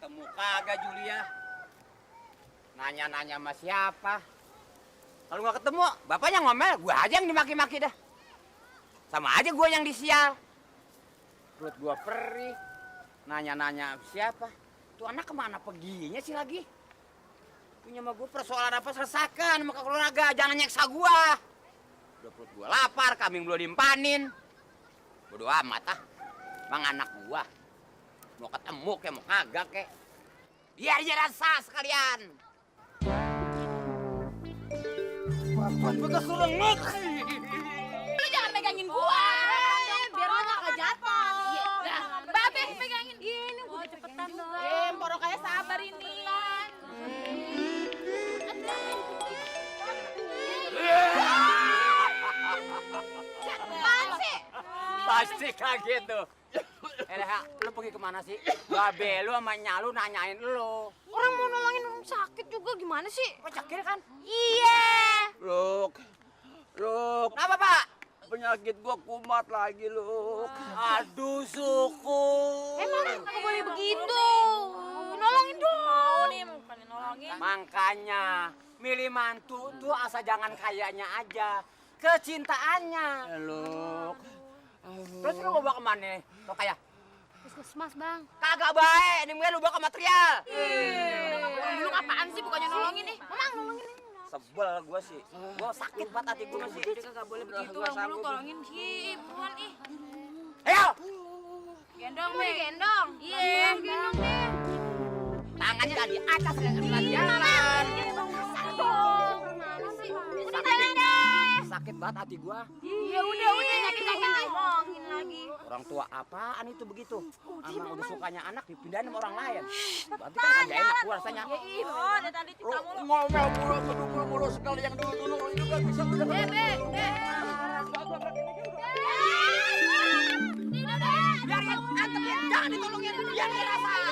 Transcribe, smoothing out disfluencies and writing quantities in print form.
Ketemu kagak Julia? Nanya-nanya sama siapa? Kalau nggak ketemu, bapaknya ngomel, gua aja yang dimaki-maki dah. Sama aja gua yang disial. Perut gua perih. Nanya-nanya siapa? Tuh anak kemana peginya sih lagi? Punya sama gua persoalan apa selesaikan sama keluarga, jangan nyeksa gua. Udah perut gua lapar, kambing belum dimpanin. Bodo amat ah. Mang anak gua. Mau ketemu kayak mau kagak kayak. Biar aja rasa sekalian. Bapak bekas surengut. Lu jangan megangin gua. Biar lu gak jatuh. Iya. Babe pegangin. Ini udah cepetan dong. Porok kayak sabar ini. Apaan sih? Pasti kaget tuh. Leha, lu pergi kemana sih? Babe lu sama nyalu nanyain lu. Orang mau nolongin orang sakit juga gimana sih? Kok cekir kan? Iya. Luk, Kenapa pak? penyakit gua kumat lagi, Luk. Aduh suku. Emang nggak boleh begitu. Nolongin dong. Mau nih, bukannya nolongin. Makanya milih mantu tuh asal jangan kayaknya aja, kecintaannya. Luk. Terus lu mau bawa kemana? Kok kayak Puskesmas bang. kagak baik, ini mendingan lu bawa ke material. Dulu apaan sih bukannya nolongin nih? Mamang nolongin nih. Sebel gua sih, gua sakit banget hati gua masih. Dia kagak boleh begitu. Bang dulu tolongin sih, buruan ih. Ayo, Gendong nih, gendong. Iya, gendong deh. tangannya di atas dan Iya, jalan. Udah jalan deh. Sakit banget hati gua. Ya udah sakit-sakit ngomongin lagi. Orang tua apaan itu begitu? Ama udah sukanya anak dipindahin sama orang lain. Berarti kan kagak enak gua rasanya. Oh, ada tadi Lu ngomel mulu sekali yang dulu juga bisa udah. Biarin, antepin, jangan ditolongin, biar dia rasa.